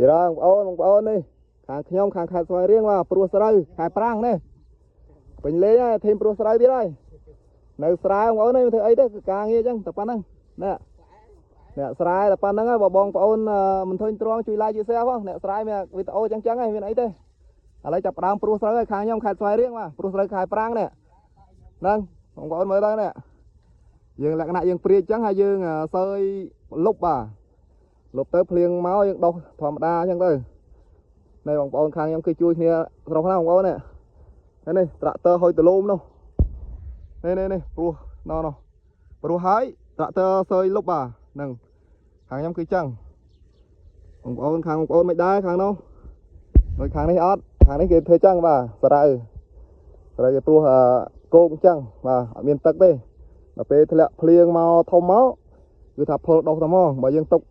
ទីរងបងប្អូនបងប្អូននេះខាងខ្ញុំខាងខេត្តស្វាយរៀងបាទព្រោះស្រូវខែប្រាំងនេះពេញលេងហើយធីមព្រោះស្រូវទៀតហើយនៅស្រែបងប្អូននេះធ្វើអីទេគឺការងារអញ្ចឹងតែប៉ុណ្្នឹងនេះអ្នកស្រែតែប៉ុណ្្នឹងហើយបើបងប្អូនមិនធុញទ្រាំជួយ like ជួយ share ផងអ្នកស្រែមានវីដេអូអញ្ចឹងចឹងហើយមានអីទេឥឡូវចាប់ផ្ដើមព្រោះស្រូវហើយខាងខ្ញុំខេត្តស្វាយរៀងបាទព្រោះស្រូវខែប្រាំងនេះហ្នឹងបងប្អូនមើលទៅនេះយើងលក្ខណៈយើងព្រាចអញ្ចឹងហើយយើងសើយលុបបាទលុបទៅភ្លៀងមកយើងដោះធម្មតាអញ្ចឹងទៅនេះបងប្អូនខាងខ្ញុំគឺជួយគ្នាស្រុះណាបងប្អូននេះនេះត្រាក់ទ័រហុយទលូមនោះនេះនេះនេះព្រោះណោះព្រោះហើយត្រាក់ទ័រសើយលុបបាទហ្នឹងខាងខ្ញុំគឺចឹងបងប្អូនខាងបងប្អូនមិនដែរខាងនោះដូចខាងនេះអត់ខាងនេះគេធ្វើចឹងបាទស្រូវស្រូវគេព្រោះគោកអញ្ចឹងបាទអត់មានទឹកទេដល់ពេលធ្លាក់ភ្លៀងមកធំមកគឺថាផលដុះតែហ្មងបើយើងទុក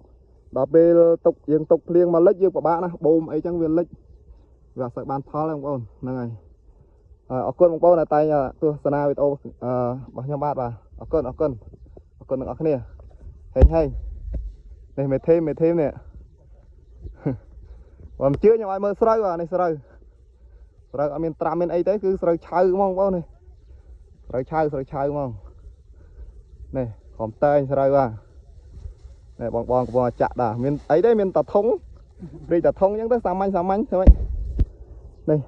ដល់ពេលទុកយើងទុកភ្លៀងមកលិចយើងពិបាកណាស់បូមអីចឹងវាលិចវាអត់សូវបានផលទេបងប្អូនហ្នឹងហើយហើយអរគុណបងប្អូនដែលតែងទស្សនាវីដេអូរបស់ខ្ញុំបាទបាទអរគុណអរគុណអរគុណទាំងអស់គ្នាហេងហេងនេះមេធីមមេធីមនេះ បើមិនជឿខ្ញុំឲ្យមើលស្រូវបាទនេះស្រូវស្រូវអត់មានត្រាំមានអីទេគឺស្រូវឆៅហ្មងបងប្អូននេះស្រូវឆៅស្រូវឆៅហ្មងនេះខំតែងស្រូវបាទនេះបងបងកំពុងចាក់ដែរមានអីទេមានតធុងព្រីតធុងអញ្ចឹងទៅសាមញ្ញសាមញ្ញធ្វើម៉េចនេះ